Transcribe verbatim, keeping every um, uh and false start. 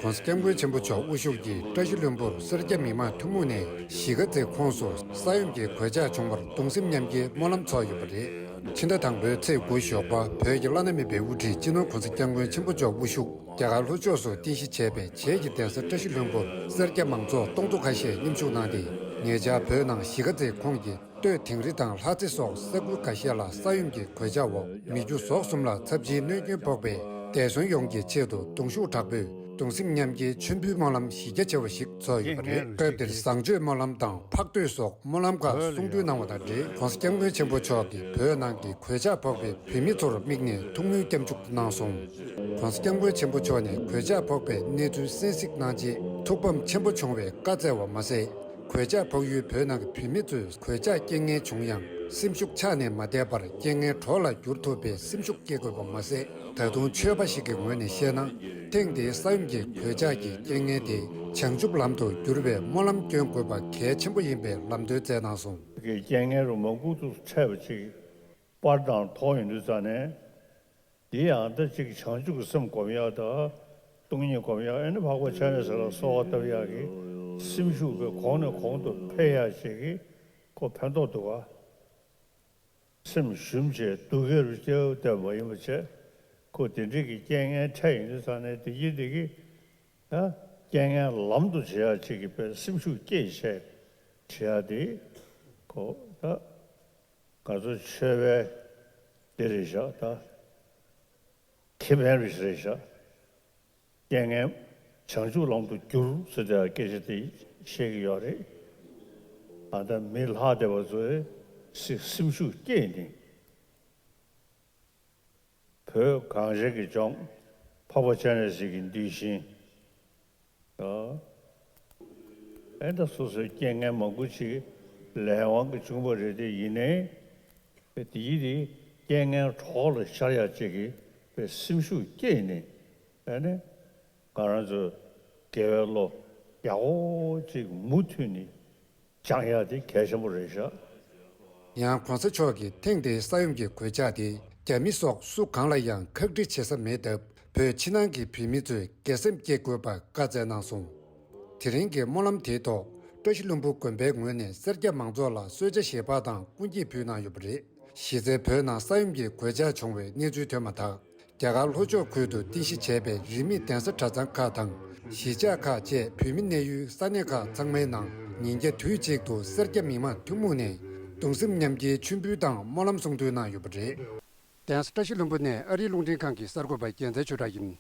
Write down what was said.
༸གོང་ས་༸སྐྱབས་མགོན་ཆེན་པོ་མཆོག་དབུ་བཞུགས་ཀྱི་བཀྲ་ཤིས་ལྷུན་པོར་སེར་སྐྱ་མི་མང་ཐུན་མོང་ནས་གཞིས་ཀ་རྩེའི་ཁོངས་སུ་ས་ཡོམ་གྱི་གོད་ཆག་བྱུང་བར་གདུང་སེམས་མཉམ་སྐྱེའི་སྨོན་ལམ་ཚོགས་ཡོད་པ་རེད། ཕྱི་ཟླ་དང་པོའི་ཚེས་དགུ་ཞོགས་པ་བོད་ཀྱི་བླ་ན་མེད་པའི་དབུ་ཁྲིད་སྤྱི་ནོར་༸གོང་ས་༸སྐྱབས་མགོན་ཆེན་པོ་མཆོག་དབུ་བཞུགས་རྒྱ་གར་ལྷོ་ཕྱོགས་སུ་རྟེན་གཞི་བྱས་པའི་བྱེས་ཀྱི་གདན་ས་བཀྲ་ཤིས་ལྷུན་པོར་སེར་སྐྱ་མང་ཚོགས་སྟོང་ཚོ་ཁ་ཤས་མཉམ་ཞུགས་གནང་སྟེ། ཉེ་ཆར་བོད་ནང་གཞིས་ཀ་རྩེའི་ཁོངས་ཀྱི་སྟོད་དིང་རི་དང་ལྷ་རྩེ་སོགས་ས་ཁུལ་ཁ་ཤས་ལ་ས་ཡོམ་གྱི་གོད་ཆག་འོག་མི་རྒྱུ་ཟོག་གསུམ་ལ་ཚབས་ཆེའི་གནོད་སྐྱོན་ཕོག་པས། འདས་གསོན་ཡོངས་ཀྱི་ཆེད་དུ་གདུང་ཤུགས་དྲག་པོས་གདུང་སེམས་མཉམ་སྐྱེའི་མཆོད་འབུལ་སྨོན་ལམ་གཞི་རྒྱ་ཆེ་བ་ཞིག་ཚོགས་ཡོད་པ་རེད། སྐབས་དེར་བཟང་སྤྱོད་སྨོན་ལམ་དང་ཕག་བསྟོད་སོགས་སྨོན་ལམ་ཁག་གསུང་གྲོས་གནང་བ་དང་འབྲེལ། ༸གོང་ས་༸སྐྱབས་མགོན་ཆེན་པོ་མཆོག་གིས་བོད་ནང་གི་གོད་ཆག་ཕོག་པའི་བོད་མི་ཚོར་དམིགས་ནས་ཐུགས་སྨོན་སྐྱབས་འཇུག་གནང་སོང་། ༸གོང་ས་༸སྐྱབས་མགོན་ཆེན་པོ་མཆོག་ནས་གོད་ཆག་ཕོག་པའི་གནས་ཚུལ་གསན་གཟིགས་གནང་རྗེས་ཐུགས་ཕམ་ཆེན་པོ་བྱུང་བས་བཀའ་སྩལ་བ་མ་ཟད། གོད་ཆག་ཕོག་ཡུལ་བོད་ནང་གི་བོད་མི་ཚོས་གོད་ཆག་རྐྱེན་ངན་བྱུང་ཡང་སེམས་ཤུགས་ཆག་ནས་མ་བསྡད་པར་རྐྱེན་ངན་གྲོགས་ལ་བསྒྱུར་ཐུབ་པའི་སེམས་ཤུགས་སྐྱེ་དགོས་པ་མ་ཟད། ད་དུང་ཆོས་པ་ཞིག་གི་ངོས་ནས་བཤད་ན། ཐེངས་འདིའི་ས་ཡོམ་གྱི་གོད་ཆག་གི་རྐྱེན་ངན་དེ་བྱང་ཆུབ་ལམ་དུ་བསྒྱུར་བའི་སྨོན་ལམ་སྐྱོན་དགོས་པ་གལ་ཆེན་པོ་ཡིན་པའི་ལམ་སྟོན་སྩལ་གནང་སོང་། གི་རྐྱེན་ངན་རུ་མང་པོ་དུ་འཕྲད་པ་ཅིག་པར་དང་ཐོག་ཡིན་དུས་ཙང་ནས། འདི་ཡང་ད་ཅིག་བྱང་ཆུབ་ཀྱི་སེམས་སྒོམ་ཡག་དང་། སྟོང་ཉིད་སྒོམ་ཡག་ཨེ་ནི་འཕགས་པ་སྤྱན་རས་གཟིགས་ལ་གསོལ་བ་བཏབ་ཡག་གི་སེམས་ཤུགས་པའི་གོང་ནས་གོང་དུ་འཕེལ་ཡག་ཅིག་གི་ཁོ་ཕན་ཐོགས་འདུག་ག་སེམས་ཞུམ་བྱས་སྡུག་སྐད་རུ་སྐྱེ་བ་བསྟན་པ་ཡིན་པ་བྱས། ཁོ་དེ་འདྲའི་གི་རྐྱེན་ངན་འཕྲད་ཡིན་དུས་ཙང་ནས་དེ་གྱིས་དེ་གི་ད་རྐྱེན་ངན་ལམ་དུ་བྱེད་ཡག་ཅིག་གི་པའི་སེམས་ཤུགས་སྐྱེད་བྱས་བྱེད་ཡག་དེ་ཁོ་ད། ང་ཚོ་ཆོས་པའི་འདི་རེད་ཤག་ད། ཁེ་ཕན་རེད་ཤག་རེད་ཤག་རྐྱེན་ངན་བྱང་ཆུབ་ལམ་དུ་བསྒྱུར་ཟེར་ཏེ་སྐད་ཆ་དེ་བཤད་ཀྱི་ཡོད་རེད། ཨ་ད་མི་ལྷག་བསྡད་པ་ཚོས་སེ་སེམས་ཤུགས་སྐྱེད་ནས། བོད་གངས་ཅན་གྱི་ལྗོངས་འཕགས་པ་སྤྱན་རས་གཟིགས་ཀྱི་གདུལ་ཞིང་། ཨེ་ད་སོ་སོའི་རྐྱེན་ངན་མང་པོ་ཞིག་ལས་དབང་གིས་བྱུང་བ་རེད་དེ་ཡིན་ནའི། དེ་ཡིས་དེ་རྐྱེན་ངན་གྲོགས་ལ་ཤར་ཡག་ཅིག་གི་པའི་སེམས་ཤུགས་སྐྱེས་ནས་ཨེ་ནི་ང་རང་ཚོ་དགེ་བའི་བློ་ཡག་པོ་ཅིག་མུ་མཐུད་ནས་སྦྱང་ཡག་དེ་གལ་ཆེན་པོ་རེད་ཤག་ཡང་གོང་ས་མཆོག་གིས་ཐེངས་འདིའི་ས་ཡོམ་གྱི་གོད་ཆག་དེ་རྒྱ་མི་སོགས་སུ་གང་ལ་ཡང་ཁག་དཀྲི་བྱེད་ས་མེད་སྟབས། བོད་ཕྱི་ནང་གི་བོད་མི་ཚོས་དགེ་སེམས་སྐྱེ་དགོས་པ་བཀའ་སྩལ་གནང་སོང་། དེ་རིང་གི་སྨོན་ལམ་དེའི་ཐོག་བཀྲ་ཤིས་ལྷུན་པོ་དགོན་པའི་ངོས་ནས་སེར་སྐྱ་མང་ཚོགས་ལ་གསོལ་ཇ་ཞལ་འབག་དང་སྐུ་འགྱེད་ཕུལ་གནང་ཡོད་པ་རེད། གཞི་རྩའི་བོད་ནང་ས་ཡོམ་གྱི་གོད་ཆག་བྱུང་བའི་གནས་ཚུལ་ཐོན་མ་ཐག་རྒྱ་གར་ལྷོ་ཕྱོགས་ཁུལ་དུ་རྟེན་གཞི་བྱས་པའི་རིས་མེད་གདན་ས་གྲྭ་ཚང་ཁག་དང་གཞིས་ཆགས་ཁག་བཅས་བོད་མི་གནས་ཡུལ་ས་གནས་ཁག་ཚང་མའི་ནང་ཉིན་བརྒྱ་དུས་གཅིག་ཏུ་སེར་སྐྱ་མི་མང་ཐུན་མོང་ནས་གདུང་སེམས་མཉམ་སྐྱེའི་མཆོད་འབུལ་དང་སྨོན་ལམ་གསུང་གྲོས་གནང་ཡོད་པ་རེད། གདན་ས་བཀྲ་ཤིས་ལྷུན་པོ་ནས་ཨ་རིའི་རླུང་འཕྲིན་ཁང་གི་གསར་འགོད་པ་རྒྱལ་མཚན་ཆོས་གྲགས་ཡིན།